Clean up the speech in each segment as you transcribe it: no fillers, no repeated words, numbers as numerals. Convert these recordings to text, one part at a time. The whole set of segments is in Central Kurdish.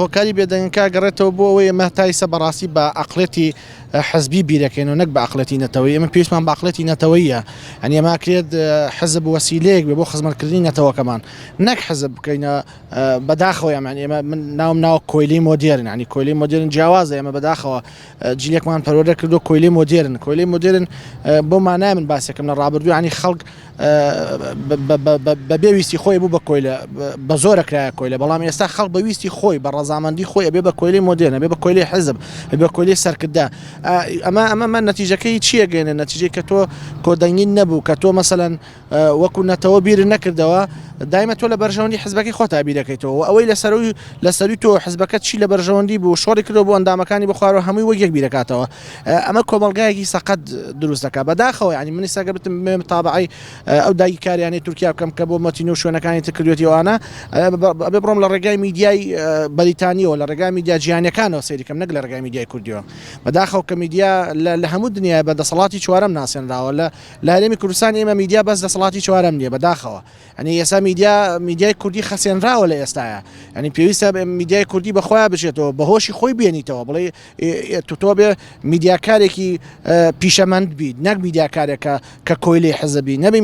هۆکاری بێدەنگەکە ئەگەڕێتەوە بۆ ئەوەی ئێمە تا ئیستا بەڕاستی بە عەقڵێتی حزبی بیرەکەینەوە نەک بە عەقڵێتی نەتەوەیی، ئێمە پێویستمان بە عەقڵێتی نەتەوەییە، یانی ئێمە ئەکرێت حزب وەسیلەیەک بێ بۆ خزمەتکردنی نەتەوەکەمان نەک حزب بکەینە بەداخەوە یان ئێمە من ناوم ناوە کۆیلەی مۆدێرن ینی کۆیلەی مۆدێرن جیاوازە ئێمە بەداخەوە جیلێکمان پەروەردە کردو کۆیلەی مۆدێرن کۆیلەی مۆدێرن بۆ مانای من باسێکم لە ڕابردوو ینی خەڵک بەبێ ویستی خۆی بوو بە کۆیلە بە زۆرە کرایە کۆیلە بەڵام ئێستا خەڵک بە ویستی خۆی بە ڕەزامەندی خۆی ئەبێ بە کۆیلەی مۆدێرن ئەبێ بە کۆیلەی حزب ئەبێ بە کۆیلەی سەرکردە ئەمە ئەمە من نەتیجەکەی چییە گەێنە نەتیجەی کە تۆ کۆدەنگی نەبوو کە تۆ مەسەلەن وەکو نەتەوە بیر نەکردەوە دایمە تۆ لە بەرژەوەندی حزبەکەی خۆتا بیرەکەیتەوە و ئەوەی لە سەروی لە سەروی تۆ حزبەکە چی لە بەرژەوەندی بوو شۆڕی کردەوە بۆ ئەندامەکانی بخوارەوە هەمووی وەک یەک بیرەکاتەوە ئەمە کۆمەڵگایەکی سەقەت دروست دەکات بەداخەوە یانی من ئێستا گەر بتم بمەوێ متابعەی ئەو داگیرکاریانەی تورکیا بکەم کە بۆ مەتین و شوێنەکانی تر کردوێتی ئەوانە ئەبێ بڕۆم لە ڕێگای میدیای بەریتانیەوە لە ڕێگای میدیا جیهانیەکانەوە سەیری کەم نەک لە ڕێگای میدیای کوردیەوە بەداخەوە کە میدیا لە هەموو دنیای بە دەسەڵاتی چوارەم ناسێنراوە لە لە هەرێمی کوردستان ئێمە میدیا بەس دەسەڵاتی چوارەم نییە بەداخەوە ئەنی ئێستا میدیا میدیای کوردی خەسێنراوە لە ئێستاە ئەنی پێویستە میدیای کوردی بەخۆیان بچێتەوە بەهۆشی خۆی بێنیتەوە بڵێ تۆ بێ میدیاکارێکی پیشەمەند بیت نەک میدیاکارێکە کە کۆیلەی حزبی نەبی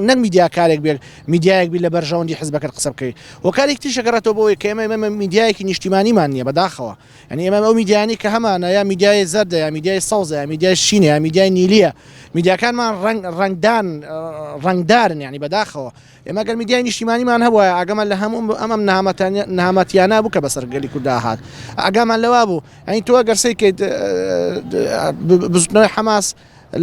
نەک میدیاکارێک بێت میدیایەک بی لە بەرژەوەندی حزبەکەت قسە بکەیت هۆکارێک تریش ئەگەڕێتەوە بۆ ئەوەی کە ئێمە ئێمە میدیایەکی نیشتیمانیمان نییە بەداخەوە یعنی ئێمە ئەو میدیانی کە هەمانە یا میدیای زەردە یا میدیای سەوزە یا میدیای شینە یا میدیای نیلیە میدیاکانمان ڕەنگ ڕەنگدان ڕەنگدارن یعنی بەداخەوە ئێمە گەر میدیای نیشتیمانیمان هەبوایە ئاگامان لە هەموو ئەم ئەم نەهامەتیانە بوو کە بەسەر گەلی کورددا هات ئاگامان لەوە بوو ئەین تۆ گەر سەیر کەیت بزوتنەوەی حەماس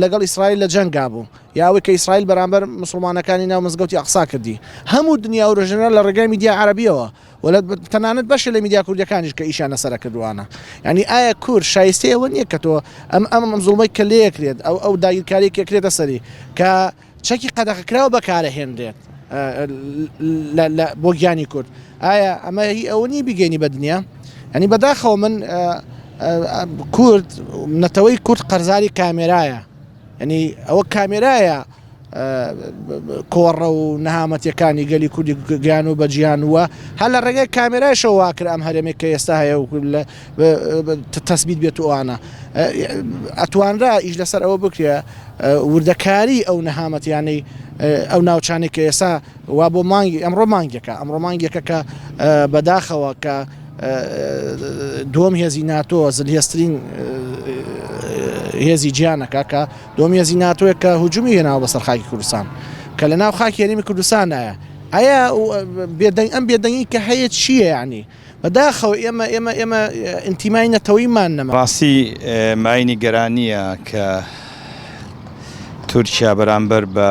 لەگەڵ ئیسرائیل لە جەنگا بوو یا ئەوەی کە ئیسرائیل بەرامبەر مسلمانەکانی ناو مزگەوتی ئەقسا کردی هەموو دنیا ورژێنرا لە ڕێگای میدیا عەرەبیەوە و تەنانەت بەشێ لە میدیا کوردیەکانیش کە ئیشیان لەسەرە کردوانە یعنی ئایا کورد شایستەی ئەوە نییە کە تۆ ئەم ئەم ئەم زوڵمەی کە لێکرێت ئەو ئەو داگیرکاری کە کرێتە سەری کە چەکی قەدەغەکراو بەکارەهێنرێت بۆ گیانی کورد ئایا ئەمە هی ئەوە نییە بیگەینی بە دنیا ینی بەداخەوە من کورد نەتەوەی کورد قەرزاری کامێرایە ینی ئەوە کامێرایە کۆڕە و نەهامەتیەکانی گەلی کوردی گەیان و بە جیهان وە هەر لە ڕێگای کامێرایشەوە واکرا ئەم هەرێمێک کە ئێستا هەیە و تەسبیت بێت و ئەوانە ئەتوانرا ئیش لەسەر ئەوە بکرێ وردەکاری ئەو نەهامەتیانەی ئەو ناوچانەی کە ئێستا وا بۆ مانگی ئەمڕۆ مانگێکە ئەمڕۆ مانگێکە کە بەداخەوە کە دووەم هێزی ناتۆ زلهێزترین هێزی جیانەکە کە دووەم هێزی ناتۆیە کە هجومی هێناوە بەسەر خاکی کوردستان کە لە ناو خاکی هەرێمی کوردستانایە ئایا بێدەنگ ئەم بێدەنگی کە هەیە چییە یعنی بەداخەوە ئێمە ئێمە ئێمە ئینتیمای نەتەوەیمان نەما. ڕاستی مایەی نیگەرانییە کە تورکیا بەرامبەر بە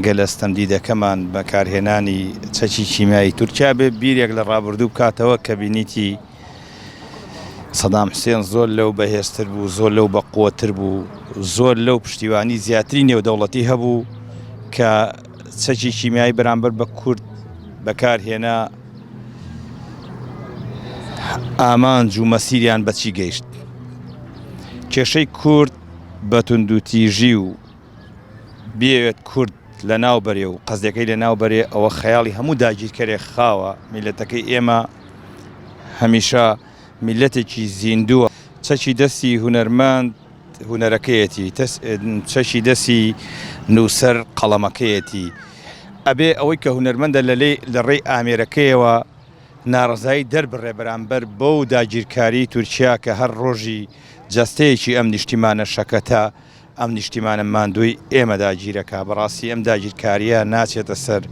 گەلە ستەمدیدەکەمان بەکارهێنانی چەکی کیمیایی تورکیا بێ بیرێک لە ڕابردوو بکاتەوە کە بینیتی سەدام حسێن زۆر لەو بەهێزتر بوو زۆر لەو بەقوەتر بوو زۆر لەو پشتیوانی زیاتری نێودەوڵەتی هەبوو کە چەکی کیمیایی بەرامبەر بە کورد بەکارهێنا ئامانج و مەسیریان بەچی گەیشت کێشەی کورد بە توندوتیژی و بیەوێت کورد لەناو بەرێ و قەزیەکەی لەناو بەرێ ئەوە خەیاڵی هەموو داگیرکەرێک خاوە میلەتەکەی ئێمە هەمیشە میلەتێکی زیندووە چەکی دەستی هونەرمەند هونەرەکەیەتی چەکی دەستی نووسەر قەڵەمەکەیەتی ئەبێ ئەوەی کە هونەرمەندە لە ڕێی ئامێرەکەیەوە ناڕەزایی دەربڕێ بەرامبەر بەو داگیرکاری تورکیا کە هەر ڕۆژی جەستەیەکی ئەم نیشتیمانە شەکەتە ئەم نیشتیمانە ماندووی ئێمە داگیرەکا بەڕاستی ئەم داگیرکاریە ناچێتە سەر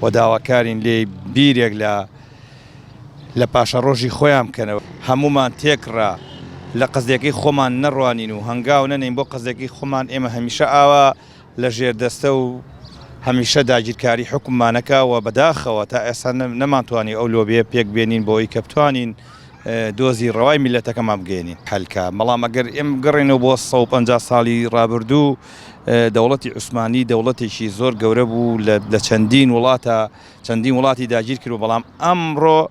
و داواکارین لێی بیرێک لە لە پاشەڕۆژی خۆیان بکەنەوە هەموومان تێکڕا لە قەزیەکەی خۆمان نەڕوانین و هەنگاو نەنێین بۆ قەزیەکەی خۆمان ئێمە هەمیشە ئاوا لە ژێردەستە و هەمیشە داگیرکاری حوکممانەکا و بەداخەوە تا ئێستا نەمانتوانی ئەو لۆبیە پێک بێنین بۆ ئەوی کە بتوانین دۆزی ڕەوای میللەتەکەمان بگەیەنین. هەلکە، بەڵام ئەگەر ئێمە بگەڕێینەوە بۆ 150 ساڵی ڕابردوو دەوڵەتی عوسمانی دەوڵەتێکی زۆر گەورە بوو لە چەندین وڵاتە چەندین وڵاتی داگیر کرد بەڵام ئەمڕۆ.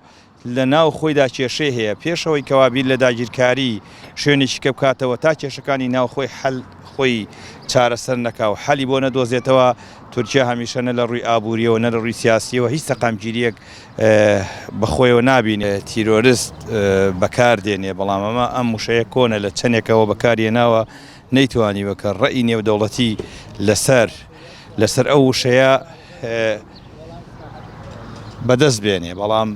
لە ناو خۆیدا کێشەی هەیە پێش ئەوەی کەوا بیر لە داگیرکاری شوێنێکی کە بکاتەوە تا کێشەکانی ناو خۆی حەل خۆی چارەسەر نەکا و حەلی بۆ نەدۆزێتەوە تورکیا هەمیشە نە لە ڕووی ئابووریەوە نە لە ڕووی سیاسیەوە هیچ سەقامگیریەک بە خۆیەوە نابینێ. تیرۆرست بەکار دێنێ بەڵام ئەمە ئەم وشەیە کۆنە لە چەندێکەوە بەکارهێناوە نەیتوانیوە کە ڕەئی نێودەوڵەتی لەسەر لەسەر ئەو وشەیە بەدەست بێنێ بەڵام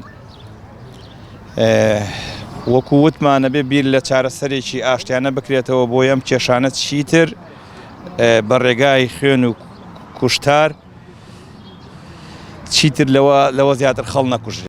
وەکو وتمانە بێ بیر لە چارەسەرێکی ئاشتیانە بکرێتەوە بۆ ئەم کێشانە چیتر بە ڕێگای خوێن و کوشتار چیتر لەوە لەوە زیاتر خەڵ نەکوژرێت.